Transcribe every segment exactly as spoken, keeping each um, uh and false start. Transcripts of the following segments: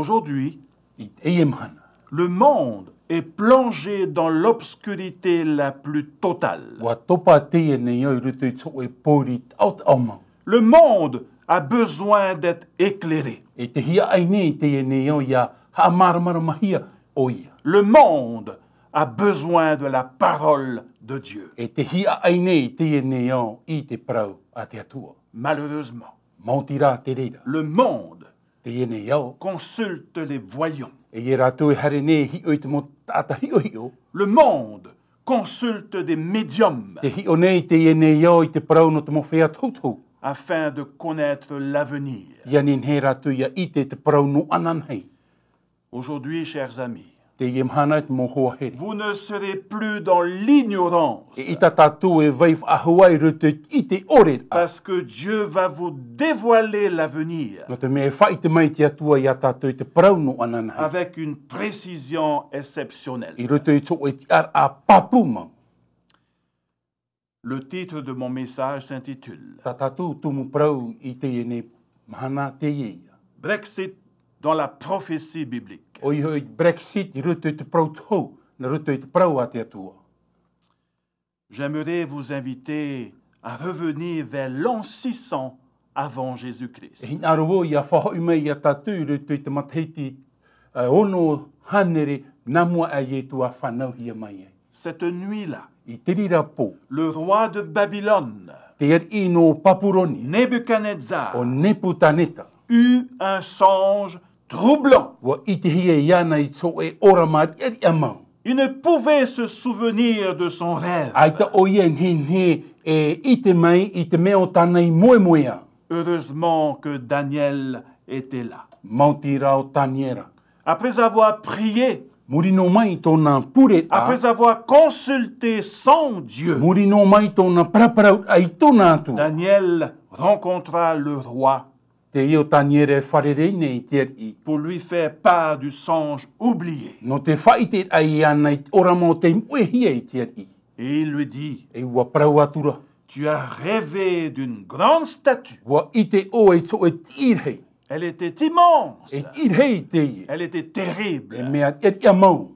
Aujourd'hui, I teie mahana, le monde est plongé dans l'obscurité la plus totale. Ua topa teie nei ao i roto i te hōʻē pōiri taʻotaʻo mau. Le monde a besoin d'être éclairé. E te hiaʻai nei teie nei ao ʻia haʻamāramaramahia ʻoia. Le monde a besoin de la parole de Dieu. E te hiaʻai nei teie nei ao i te parau a te Atua. Malheureusement, Maoti rā te reira, le monde teie nei ao consulte les voyants. E ia rātou e haere nei e hiʻo i te mau taʻata hiʻohiʻo. Le monde consulte des médiums. Te hiʻo nei teie nei ao i te parau nō te mau feiā tohutohu. Afin de connaître l'avenir. ʻIa nehenehe rātou ʻia ʻite te parau nō ananahi. Aujourd'hui, chers amis, Teie mahana e te mau hoa here, vous ne serez plus dans l'ignorance. E ʻaita tātou e vai faʻahou i roto i te ʻite ʻore. Parce que Dieu va vous dévoiler l'avenir. Nō te mea e faʻaʻite mai te Atua iā tātou i te parau nō ananahi. Avec une précision exceptionnelle. I roto i te hōʻē tiʻaraʻa pāpū mau. Le titre de mon message s'intitule, tā tātou tumu parau i teie nei mahana teie ia. Brexit dans la prophétie biblique. ʻOia hoʻi Brexit i roto i te parau tohu, nā roto i te parau a te Atua. J'aimerais vous inviter à revenir vers l'an six cents avant Jésus-Christ. E hinaʻaro vau ʻia faʻahoʻi mai iā tātou i roto i te matahiti, ā, ono hānere nā mua aʻe Ietu a fānauhia mai ai. Cette nuit-là, I te reira pō, le roi de Babylone, te ariʻi nō Papuronia, Nebuchadnezzar, ʻo Neputaneta, eut un songe troublant. Ua ʻitehia iāna i te hōʻē ʻōrama riʻariʻa mau. Il ne pouvait se souvenir de son rêve. ʻAita ʻoia e nehenehe e ʻite mai i te mea o tāna i moemoeā. Heureusement que Daniel était là. Maoti rā ʻo Taniera. Après avoir prié, Muri noa mai i tōna pure, après avoir consulté son Dieu, muri noa mai i tōna paraparauraʻa i tōna Atua, Daniel rencontra le roi. Teie ʻo Taniera e fārerei nei i te ariʻi. Pour lui faire part du songe oublié. Nō te faʻaʻite iāna i te ʻōrama o tei moʻehia e te ariʻi. Et il lui dit, E ua parau atu ra. Tu as rêvé d'une grande statue. Ua ʻite ʻoe i te hōʻē tiʻi rahi. Elle était immense. E tiʻi rahi teie. Elle était terrible. E mea riʻariʻa mau.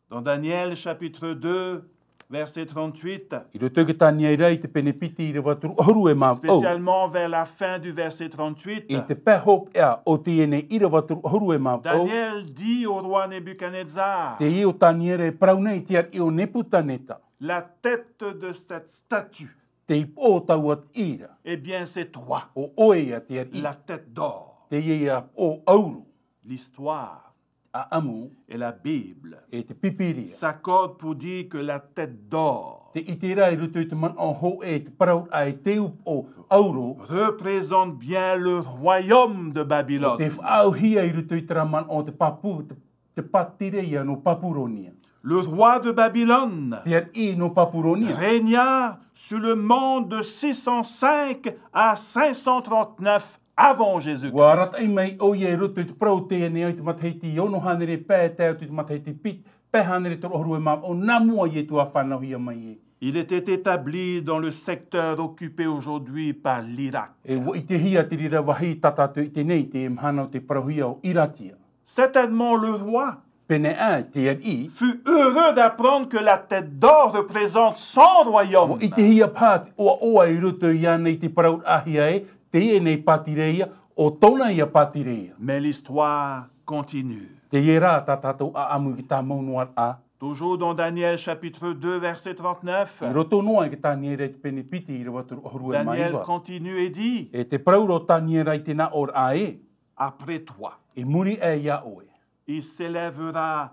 Dans Daniel chapitre deux, verset trente-huit, I roto i te Taniera i te pene piti ʻīrava toru ʻahuru e mā vaʻu. Spécialement vers la fin du verset trente-huit, I te pae hopeʻa o teie nei ʻīrava toru ʻahuru e mā vaʻu, Daniel dit au roi Nebuchadnezzar, Teie ʻo Taniera e parau nei i te ariʻi ʻo Neputaneta. La tête de cette statue, Te ipo o taua tiʻi ra. Eh bien, c'est toi. ʻO ʻoe ia te ariʻi. La tête d'or. Teie ia ʻo ʻauro. L'histoire ʻAʻamu. Et la Bible E te Pīpīria. S'accordent pour dire que la tête d'or Te ʻite ra i roto i te manaʻo hōʻē, te parauraʻa e te upoʻo ʻauro représente bien le royaume de Babylone. Te faʻaauhia i roto i terā manaʻo te pāpū, te, te pātireia nō Papuronia. Le roi de Babylone Te ariʻi nō Papuronia régna sur le monde de six cent cinq à cinq cent trente-neuf avant Jésus-Christ. Ua arataʻi mai ʻoia i roto i te parau teie nei ao i te matahiti ono hānere pae tae atu i te matahiti piti, pae hānere toru ʻahuru e mā vaʻu nā mua Ietu a fānauhia mai ai. Il était établi dans le secteur occupé aujourd'hui par l'Irak. E ua ʻitehia te reira vāhi tā tātou e ʻite nei i teie mahana ʻo tei parauhia ʻo Iratia. Certainement le roi Pēneiaʻe te ariʻi fut heureux d'apprendre que la tête d'or représente son royaume. Ua ʻitehia paha te ʻoaʻoa i roto iāna i te parauraʻahia ē, teie nei pātireia, ʻo tōna ia pātireia. Mais l'histoire continue. Teie rā tā tātou ʻaʻamu i te tāmau noa ra. Toujours dans Daniel chapitre deux, verset trente-neuf, I roto noa i te Taniera i te pene piti ʻīrava toru ʻahuru e mā iva. Daniel continue et dit, E te parau ra ʻo Taniera i te nāʻōraʻa ē, Après toi, I muri aʻe iā ʻoe, il s'élèvera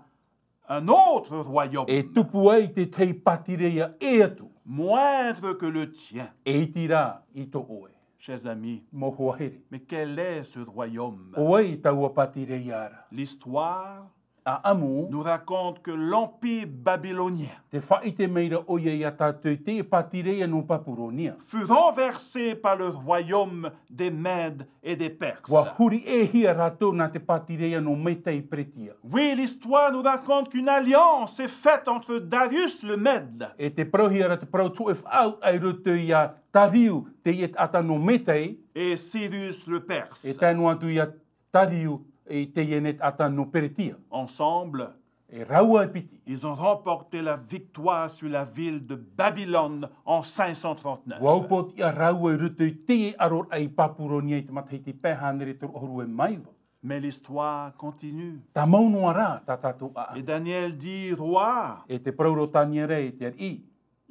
un autre royaume, e tupu ai te tahi pātireia ʻē atu, moindre que le tien. E iti rā i tō ʻoe. Chers amis, Mau hoa here. Mais quel est ce royaume ? ʻO vai taua pātireia ra? L'histoire ʻAʻamu nous raconte que l'empire babylonien te faʻaʻite mai ra ʻoia iā tātou i te pātireia nō Papuronia fut renversé par le royaume des Mèdes et des Perses. Ua huri ʻē hia rātou nā te pātireia nō Metai Peretia. Oui, l'histoire nous raconte qu'une alliance est faite entre Darius le Mède E te parauhia ra te parau tuʻu e faʻaau ai roto iā Tariu, teie taʻata nō Metai, et Cyrus le Perse. E tae noa atu iā Tariu, i teie nei taʻata nō Peretia. Ensemble, e rāua e piti. Ils ont remporté la victoire sur la ville de Babylone en cinq cent trente-neuf. Ua upoʻotiʻa rāua i roto i teie ʻaroraʻa i Papuronia i te matahiti pae hānere toru ʻahuru e mā iva. Mais l'histoire continue. Tāmau noa rā tā tātou ʻāʻamu. Et Daniel dit, Roi, e te parau ra o Taniera, e te ariʻi,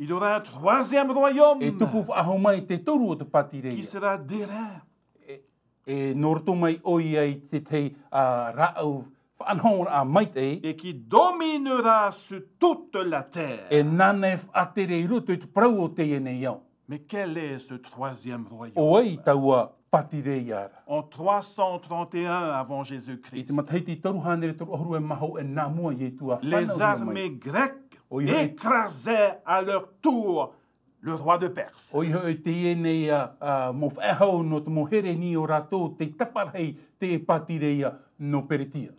il y aura un troisième royaume, e tupu faʻahou mai te toru o te pātireia, qui sera d'airain. E, e nō roto mai ʻoia i te tahi, ā, rāʻau faʻanahoraʻa maitaʻi. Et qui dominera sur toute la terre. E nāna e faʻatere i roto i te parau o teie nei ao. Mais quel est ce troisième royaume? ʻO vai taua pātireia ra? En trois cent trente et un avant Jésus-Christ, i te matahiti toru hānere toru ʻahuru e mā hōʻē nā mua Ietu a fānauhia mai. Les armées grecques, ʻoia hoʻi, écrasaient à leur tour le roi de Perse. ʻOia hoʻi, teie nei, ā, ā, mau faʻehau nō te mau Hereni, ʻo rātou tei taparahi te pātireia nō Peretia.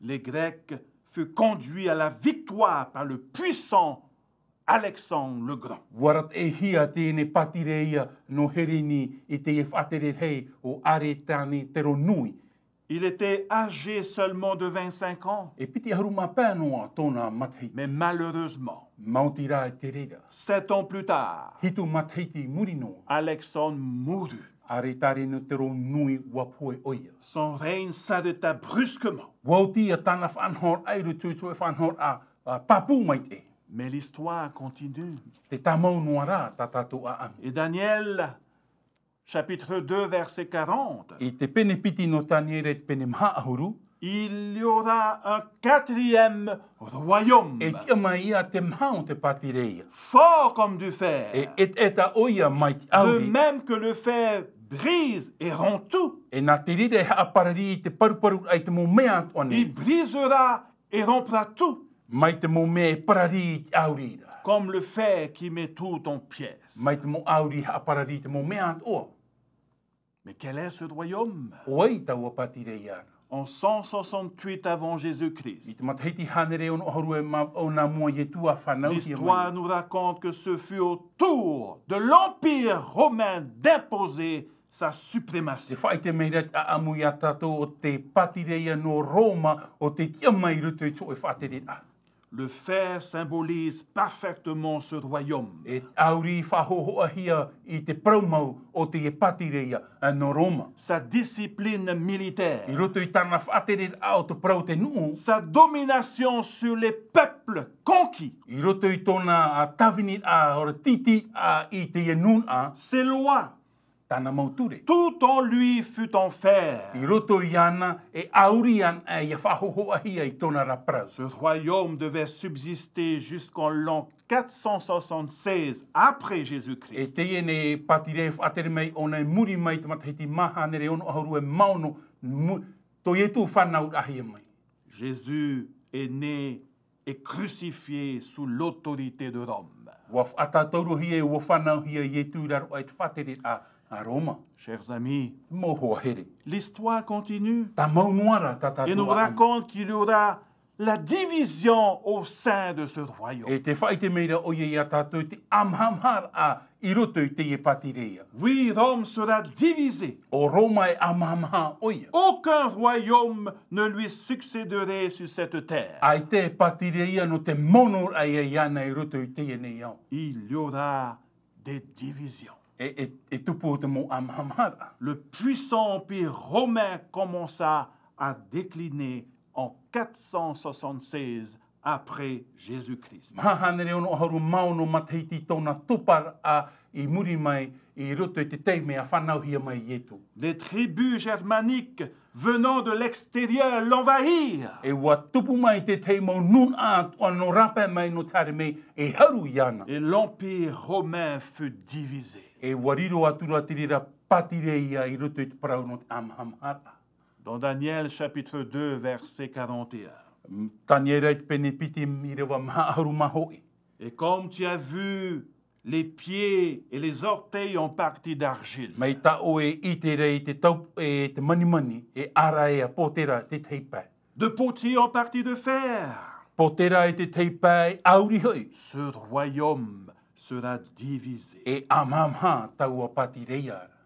Les Grecs furent conduits à la victoire par le puissant Alexandre le Grand. Ua arataʻihia teie nei pātireia nō Hereni i te faʻatere rahi o Aretani te rō nui. Il était âgé seulement de vingt-cinq ans. E piti ʻahuru mā pae noa tōna matahiti. Mais malheureusement, maoti rā i te reira, sept ans plus tard, hitu matahiti i muri noa, Alexandre mourut. Aretani te rō nui ua pohe ʻoia. Son règne s'arrêta brusquement. Ua oti ia tāna faʻanahoraʻa i roto i te faʻanahoraʻa, ā, pāpū maitaʻi. Mais l'histoire continue. Tē tāmau noa rā tā tātou ʻāʻamu. Et Daniel, chapitre deux, verset quarante. I te pene piti nō Taniera, i te pene maha ʻahuru. Il y aura un quatrième royaume. E tiʻa mai ia te maha o te pātireia. Fort comme du fer. E ʻetaʻeta ʻoia mai te ʻauri. De même que le fer brise et rompt tout. E nā te reira e haʻaparari i te paruparu i te mau mea atoʻa nei. Il brisera et rompra tout. Mai te mau mea e parari i te ʻauri ra. Comme le fer qui met tout en pièces. Mai te mau ʻauri haʻaparari i te mau mea atoʻa. Mais quel est ce royaume? ʻO vai taua pātireia ra? En cent soixante-huit avant Jésus-Christ, i te matahiti hānere ono ʻahuru e mā vaʻu nā mua Ietu a fānauhia mai. L'histoire nous raconte que ce fut au tour de l'Empire romain d'imposer sa suprématie. Tē faʻaʻite mai ra te ʻāʻamu ia tātou ʻo te pātireia nō Roma ʻo tē tiʻa mai i roto i te hōʻē faʻatereraʻa. Le fer symbolise parfaitement ce royaume. E te ʻauri faʻahōhoʻahia i te parau mau o te pātireia, ā, nō Roma. Sa discipline militaire. I roto i tāna faʻatereraʻa o te parau o te nuʻu. Sa domination sur les peuples conquis. I roto i tōna, ā, tāviniraʻa, ʻaore tītīraʻa i teie nūnaʻa. Ses lois. Tāna mau ture. Tout en lui fut en fer. I roto iāna, e ʻauri ana ia faʻahōhoʻahia i tōna ra parau. Ce royaume devait subsister jusqu'en l'an quatre cent soixante-seize après Jésus-Christ. E teie nei pātireia faʻatere mai ʻōna i muri mai te matahiti maha hānere ono ʻahuru e mā ono, mu-, tō Ietu fānauraʻahia mai. Jésus est né et crucifié sous l'autorité de Rome. Ua faʻatātaurohia, ua fānauhia Ietu i raro aʻe i te faʻatereraʻa a Roma. Chers amis, mau hoa here, l'histoire continue. Tāmau noa rā tā tātou ʻāʻamu. Et nous raconte qu'il y aura la division au sein de ce royaume. E tē faʻaʻite mai ra ʻoia ia tātou i te ʻāmahamaharaʻa i roto i teie pātireia. Oui, Rome sera divisée. ʻO Roma e ʻāmahamaha ʻoia. Aucun royaume ne lui succéderait sur cette terre. ʻAita e pātireia nō te monoraʻa ia iāna i roto i teie nei ao. Il y aura des divisions. E, e, e tupu te mau ʻāmahamaharaʻa. Le puissant empire romain commença à décliner en quatre cent soixante-seize après Jésus-Christ. Maha hānere ono ʻahuru mā ono matahiti tōna toparaʻa i muri mai i roto i te taime a fānauhia mai Ietu. Les tribus germaniques venant de l'extérieur l'envahirent. E ua tupu mai te tahi mau nūnaʻa atoʻa nō rāpae mai nō te haere mai e haru iāna. Et l'empire romain fut divisé. E ua riro atu ra te reira pātireia i roto i te parau nō te ʻāmahamaharaʻa. Dans Daniel chapitre deux, verset quarante et un. Taniera i te pene piti, ʻīrava maha ʻahuru mā hōʻē. Et comme tu as vu, les pieds et les orteils ont parti d'argile. Mai tā ʻoe e ʻite ra i te tau, e te manimani, e ʻaraʻi a pōtera te tahi pae. De potier ont parti de fer. Pōtera i te tahi pae, ʻauri hoʻi. Ce royaume sera divisé. E ʻāmahamaha taua pātireia ra.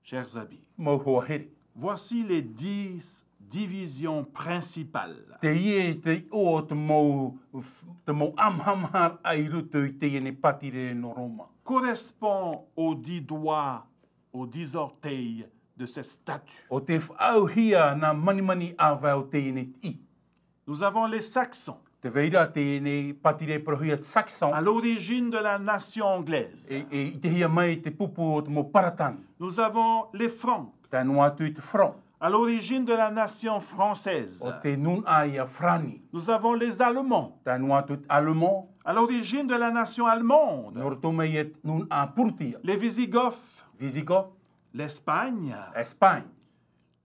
Chers amis, mau hoa here, voici les dix division principale. Teie te iʻoa o te mau, te mau ʻamahamaha i roto i teie nei pātireia nō Roma. Correspond aux dix doigts, aux dix orteils de cette statue. ʻO tē faʻaauhia nā manimani ʻāvae o teie nei tiʻi. Nous avons les Saxons. Tē vai ra teie nei pātireia parauhia Saxon. À l'origine de la nation anglaise. E, e ʻitehia mai te pupu o te mau Paratani. Nous avons les Francs. Tae noa atu i te Franc. À l'origine de la nation française. ʻO te nūnaʻa ia Farāni. Nous avons les Allemands. Tae noa atu i te Allemand. À l'origine de la nation allemande. Nō roto mai ia te nūnaʻa Pūrutia. Les Visigoths. Visigoths. L'Espagne. Espagne.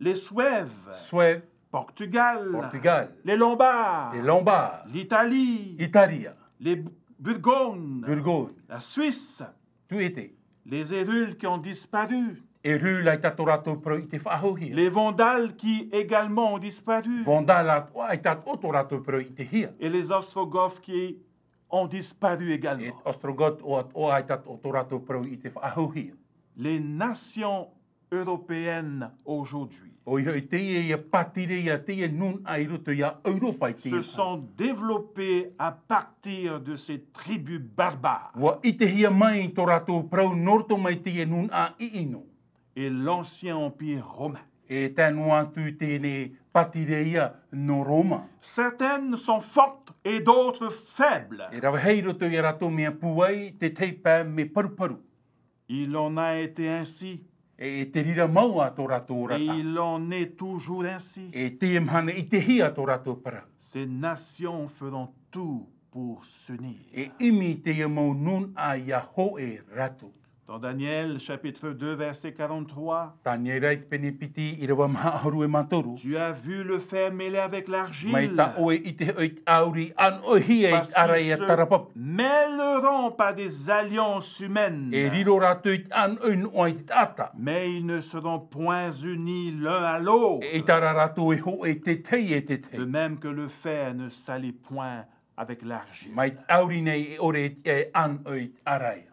Les Suèves. Suèves. Portugal. Portugal. Les Lombards. Les Lombards. L'Italie. Italia. Les Burgondes. Burgondes. La Suisse. Tuʻete. Les Hérules qui ont disparu. Hérule, ʻaita tō rātou parau i te faʻaauhia. Les Vandales qui également ont disparu. Vandales, ʻaita tō rātou parau i ʻitehia. Et les Ostrogoths qui ont disparu également. E Ostrogoths, ʻaita tō rātou parau i te faʻaauhia. Les nations européennes aujourd'hui ʻOia hoʻi teie, ia pātireia, teie nūnaʻa i roto ia Europa i teie. Se sont développées à partir de ces tribus barbares. ʻUa ʻitehia mai tō rātou parau nō roto mai teie nūnaʻa ʻiʻino. Et l'ancien empire romain. E tae noa atu i teie pātireia nō Roma. Certaines sont fortes et d'autres faibles. E rave hia i roto ia rātou mea pūai, te tahi pae mea paruparu. Il en a été ainsi. E, e te reira mau ā tō rātou oraraʻa. Et il en est toujours ainsi. E teie mahana i ʻitehia tō rātou parau. Ces nations feront tout pour s'unir. E ʻimi teie mau nūnaʻa ia hōʻē rātou. Dans Daniel, chapitre deux, verset quarante-trois. Taniera i te pene piti, ʻīrava maha ʻahuru e mā toru. Tu as vu le fer mêlé avec l'argile. Mai tā ʻoe i ʻite hoʻi i te ʻauri ʻānoʻihia i te ʻaraia tarapapa. Parce qu'ils se mêleront par des alliances humaines. E riro rātou i te ʻānoʻi noa i te taʻata. Mais ils ne seront point unis l'un à l'autre. E ʻaita rā rātou e hōʻē te tahi e te tahi. De même que le fer ne s'allie point avec l'argile. Mai te ʻauri nei e ʻore e ʻānoʻi i te ʻaraia.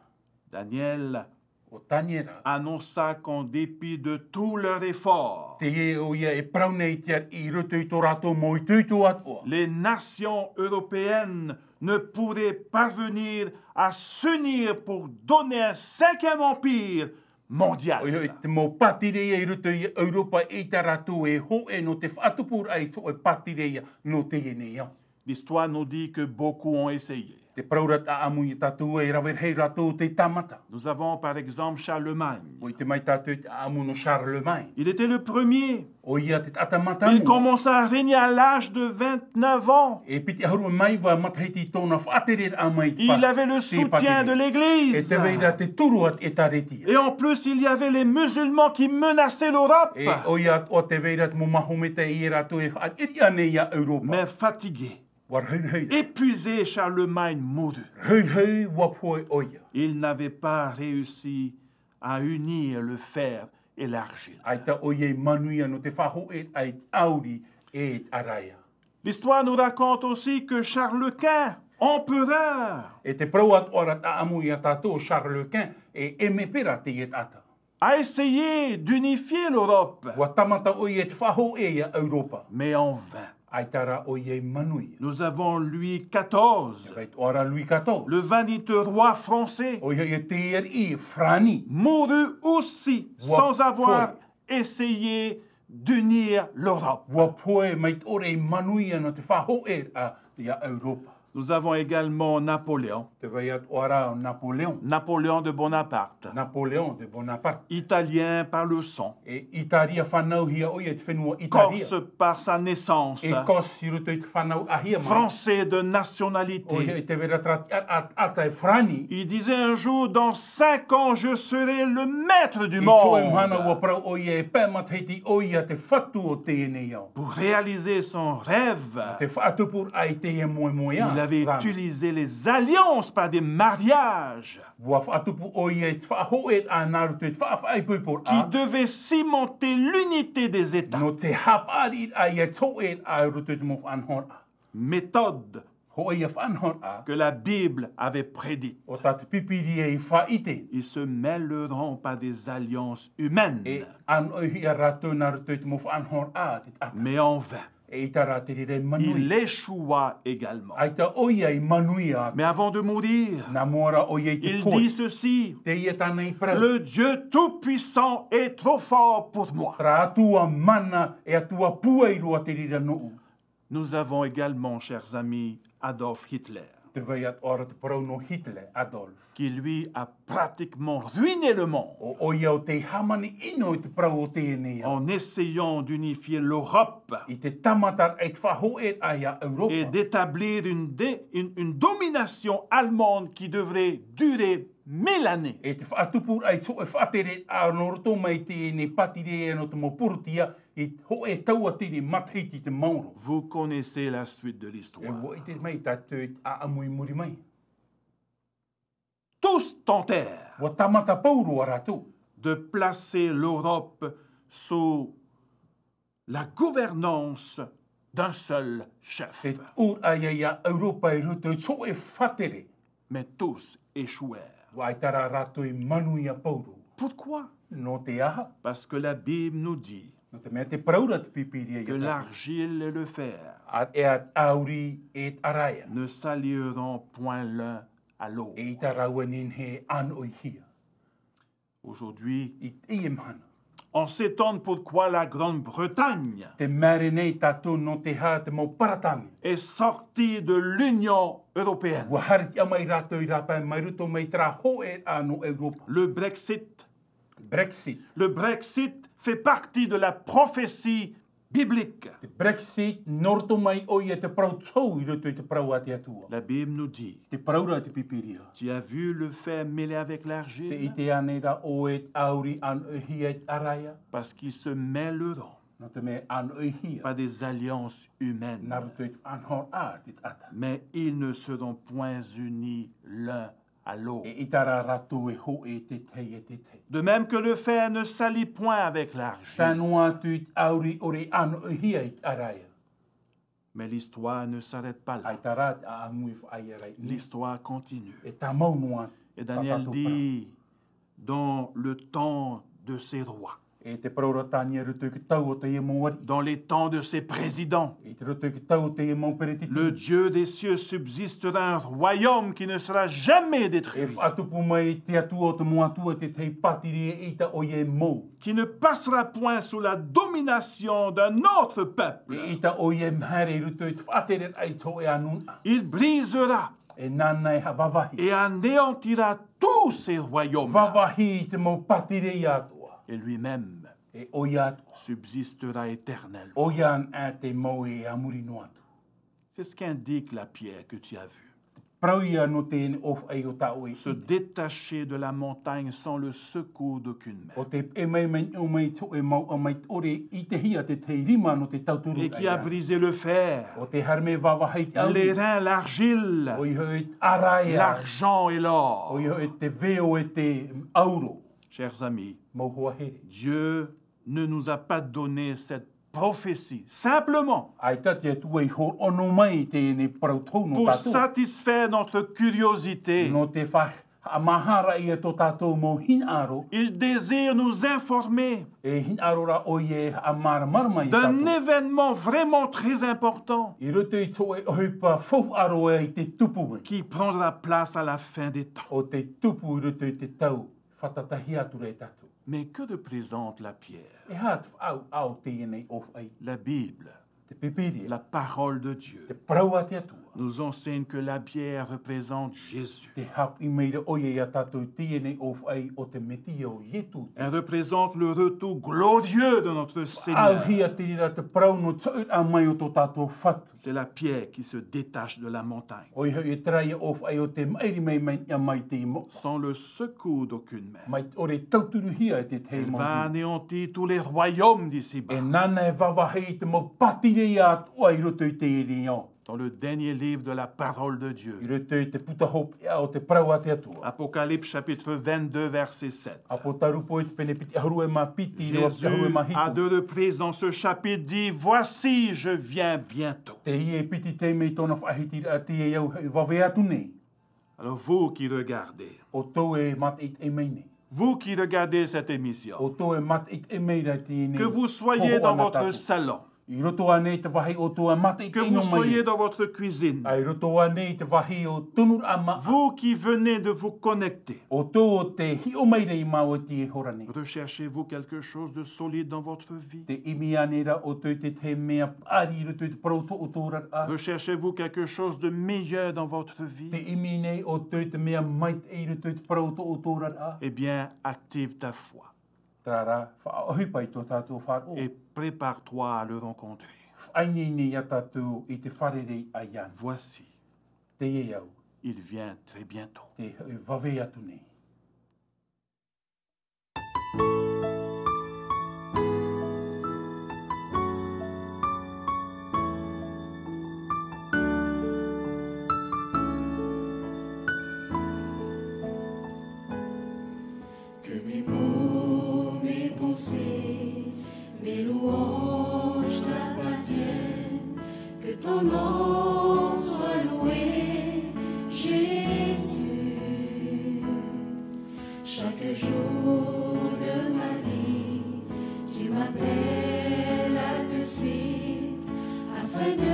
Daniel ʻO Taniera annonça qu'en dépit de tous leurs efforts, Teie ʻoia e parau nei i te ariʻi i roto i tō rātou mau itoito atoʻa. Les nations européennes ne pourraient parvenir à s'unir pour donner un cinquième empire mondial. ʻOia hoʻi, te mau pātireia i roto i Europa, ʻaita rātou e hōʻē nō te faʻatupuraʻa i te hōʻē pātireia nō teie nei ao. L'histoire nous dit que beaucoup ont essayé. Te parau ra te ʻāʻamu ia tātou, e rave rahi rātou tei tāmata. Nous avons par exemple Charlemagne. ʻUa ʻite mai tātou i te ʻāʻamu nō Charlemagne. Il était le premier. ʻOia te taʻata mātāmua. Il commença à régner à l'âge de vingt-neuf ans. E piti ʻahuru mā iva matahiti tōna faʻatereraʻa mai i te pātireia. Il avait le soutien de l'Église. E tē vai ra te turu a te ʻĒtāretia. Et en plus, il y avait les musulmans qui menaçaient l'Europe. E ʻoia atoʻa tē vai ra te mau Mahometan e rātou e faʻaʻiriʻiri nei ia Europa. Mais fatigué, ʻUa rahirahi. Épuisé, Charlemagne mourut. Rahirahi, ʻua pohe ʻoia. Il n'avait pas réussi à unir le fer et l'argile. ʻAita ʻoia i manuia nō te faʻahōʻēraʻa i te ʻauri e te ʻaraia. L'histoire nous raconte aussi que Charles Quint, empereur, E te parau atoʻa ra te ʻāʻamu ia tātou, Charles Quint, e ʻēmepera teie taʻata. a essayé d'unifier l'Europe, ʻUa tāmata ʻoia i te faʻahōʻē ia Europa. Mais en vain. ʻAita rā ʻoia i manuia. Nous avons Louis quatorze, E vai atoʻa ra Louis quatorze. Le vingt-deux roi français, ʻOia hoʻi te ariʻi Farāni. Mourut aussi sans avoir essayé d'unir l'Europe. ʻUa pohe mai te ʻore i manuia nō te faʻahōʻēraʻa ia Europa. Nous avons également Napoléon. Te vai atoʻa ra ʻo Napoléon. Napoléon de Bonaparte. Napoléon de Bonaparte. Italien par le sang. E ʻĪtaria fānauhia ʻoia i te fenua ʻĪtaria. Corse par sa naissance. E Corse i roto i te fānauhia mai. Français de nationalité. ʻOia hoʻi tē vai ra terā tiʻaraʻa taʻata e Farāni. Il disait un jour, dans cinq ans, je serai le maître du monde. I te hōʻē mahana ʻua parau ʻoia, e pae matahiti ʻoia te fatu o teie nei ao. Pour réaliser son rêve, Te faʻatupu ai teie moemoeā. Il avait utilisé les alliances par des mariages. ʻUa faʻatupu ʻoia i te faʻahōʻēraʻa nā roto i te faʻa-, faʻaipoiporaʻa. Qui devait cimenter l'unité des États. Nō te haʻapaʻariraʻa i te hōʻēraʻa i roto i te mau faʻanahoraʻa. Méthode Hōʻē ia faʻanahoraʻa. Que la Bible avait prédite. ʻO tā te Pīpīria i faʻaʻite. Ils se mêleront par des alliances humaines. E ʻānoʻihia rātou nā roto i te mau faʻanahoraʻa a te taʻata. Mais en vain. E ʻaita rā te reira e manuia. Il échoua également. ʻAita ʻoia i manuia. Mais avant de mourir, Nā mua rā ʻoia i te pohe. Il dit ceci, Teie tāna i parau. Le Dieu tout-puissant est trop fort pour moi. Terā Atua mana, e Atua pūai roa te reira nōʻu. Nous avons également, chers amis, Adolf Hitler, Tē vai atoʻa ra te parau nō Hitler, Adolf. Qui lui a pratiquement ruiné le monde. ʻO ʻoia ʻo tei hāmani ʻino i te parau o teie nei ao. En essayant d'unifier l'Europe. I te tāmata i te faʻahōʻēraʻa ia Europa. Et d'établir une dé-, une, une domination allemande qui devrait durer mille années. E te faʻatupu ai te hōʻē faʻatereraʻa nō roto mai i teie nei pātireia nō te mau Porotia, i te hōʻē tauatini matahiti i te maoro. Vous connaissez la suite de l'histoire. E ʻua ʻite mai tātou i te ʻāʻamu i muri mai. Tous tentèrent ʻUa tāmata pauroa rātou. de placer l'Europe sous la gouvernance d'un seul chef. Te ʻūraʻa ia Europa i roto i te hōʻē faʻatere. Mais tous échouèrent. ʻUa ʻaita rā rātou i manuia pauroa. Pourquoi? Nō te aha? Parce que la Bible nous dit Nō te mea tē parau ra te Pīpīria ia tātou. Que l'argile et le fer A, e ʻauri e te ʻaraia. Ne saliront point l'un à l'autre. E ʻaita rāua e nehenehe e ʻānoʻihia. Aujourd'hui, I teie mahana. On s'étonne pourquoi la Grande-Bretagne Te mea nei tātou nō te aha te mau Paratāne. est sortie de l'Union européenne. ʻUa haere tiʻa mai rātou i rāpae mai roto mai terā hōʻēraʻa nō Europa. Le Brexit. Brexit. Le Brexit fait partie de la prophétie biblique. Te Brexit, nō roto mai ʻoia te parau tau i roto i te parau a te Atua. La Bible nous dit, Tē parau ra te Pīpīria. Tu as vu le fer mêlé avec l'argile? Tē ʻite ānei ra ʻoe te ʻauri ʻānoʻihia i te ʻaraia? Parce qu'ils se mêleront Nō te mea e ʻānoʻihia. par des alliances humaines. Nā roto i te faʻanahoraʻa a te taʻata. Mais ils ne seront point unis l'un à l'autre. E ʻaita rā rātou e hōʻē te tahi e te tahi. De même que le fer ne s'allie point avec l'argile. Tae noa atu i te ʻauri ʻore e ʻānoʻihia i te ʻaraia. Mais l'histoire ne s'arrête pas là. ʻAita rā te ʻāʻamu e faʻaea ra i ʻō. L'histoire continue. E tāmau noa. Et Daniel dit, dans le temps de ces rois, E tē parau ra Taniera i roto i te tau o teie mau ariʻi. Dans les temps de ces présidents, I roto i te tau o teie mau peretiteni. Le Dieu des cieux subsistera un royaume qui ne sera jamais E détruit, faʻatupu mai te Atua o te mau atua te tahi pātireia e ʻaita ʻoia e mou. Qui ne passera point sous la domination d'un autre peuple. E ʻaita ʻoia e haere i roto i te faʻatereraʻa i te hōʻē nūnaʻa. Il brisera E nāna e vāvāhi. et anéantira tous ces royaumes. Vāvāhi i te mau pātireia atoʻa. Et lui-même E ʻoia atoʻa. subsistera éternellement. ʻOia anaʻe te mau e a muri noa atu. C'est ce qu'indique la pierre que tu as vue. Parau ia nō teie ʻōfaʻi o tā ʻoe i ʻite. Se détacher de la montagne sans le secours d'aucune main. ʻO tē peʻe mai, mai, ʻo mai tō e mau, ʻa mai ʻore i te hia te tahi rima nō te tauturu. Et qui a brisé le fer, ʻO tē haere mai e vāvāhi te ʻauri. L'airain, l'argile, ʻOia hoʻi te ʻaraia. l'argent et l'or. ʻOia hoʻi te veo e te ʻauro. Chers amis, Mau hoa here. Dieu ne nous a pas donné cette prophétie simplement ʻAita te Atua i hōroʻa noa mai teie parau tau nō pour tātou. satisfaire notre curiosité. Nō te fa-, haʻamāhara ia tō tātou mau hinaʻaro. Il désire nous informer E hinaʻaro rā ʻoia e haʻamāramarama ia tātou. d'un événement vraiment très important I roto i te hōʻē ʻohipa faufaʻa roa i te tupu mai. qui prendra place à la fin des temps. ʻO tē tupu i roto i te tau fātata atu ra e tātou. Mais que représente la pierre? E aha te faʻaʻau o teie nei ʻōfaʻi? La Bible, Te Pīpīria. la parole de Dieu, Te parau a te Atua. nous enseigne que la pierre représente Jésus. Tē haʻapiʻi mai ra ʻoia ia tātou teie nei ʻōfaʻi ʻo te Metia ʻo Ietu. Elle représente le retour glorieux de notre Seigneur. ʻAuhia te reira te parau nō te hōʻē mai o tō tātou Fatu. C'est la pierre qui se détache de la montagne. ʻOia hoʻi terā ia ʻōfaʻi ʻo tē maʻiri mai, mai, ia mai te mau. Sans le secours d'aucune main. Mai te ʻore tauturuhia e te tahi mau. Elle va anéantir tous les royaumes d'ici-bas. E nāna e vāvāhi i te mau pātireia atoʻa i roto i teie nei ao. Dans le dernier livre de la parole de Dieu. I roto i te puta hopeʻa o te parau a te Atua. Apocalypse chapitre vingt-deux, verset sept. Apotarupo i te pene piti ʻahuru e mā piti, ʻahuru e mā hitu. Jésus, à deux reprises dans ce chapitre, dit, voici, je viens bientôt. Teie e piti taime i tōna faʻahitiraʻa, teie au e vave atu nei. Alors, vous qui regardez, ʻoutou e mātaʻitaʻi mai nei. Vous qui regardez cette émission, ʻoutou e mātaʻitaʻi mai ra i teie nei. Que vous soiʻiez dans votre salon, i roto ānei i te vāhi ʻoutou e mātaʻitaʻi mai nei. Que vous soyez dans votre cuisine, ʻa i roto ānei i te vāhi o te nūnaʻa māʻa. Vous qui venez de vous connecter, ʻoutou e hiʻo mai ra i māua i teie hora nei. Recherchez-vous quelque chose de solide dans votre vie? Te ʻimi ānei ra ʻoutou i te tahi mea paʻari i roto i te parau o tō ʻoutou oraraʻa? Recherchez-vous quelque chose de meilleur dans votre vie? Te ʻimi nei ʻoutou i te mea maitaʻi i roto i te parau o tō ʻoutou oraraʻa? Eh bien, active ta foi. Terā rā, faʻaʻohipa i tō tātou faʻaroʻo. Et prépare-toi à le rencontrer. Faʻaineine ia tātou i te fārerei iāna. Voici, teie au, il vient très bientôt. Te vave atu nei. Que mes mots, mes pensées, mes louanges t'appartiennent. Que ton nom soit loué, Jésus. Chaque jour de ma vie, tu m'appelles à te suivre, afin de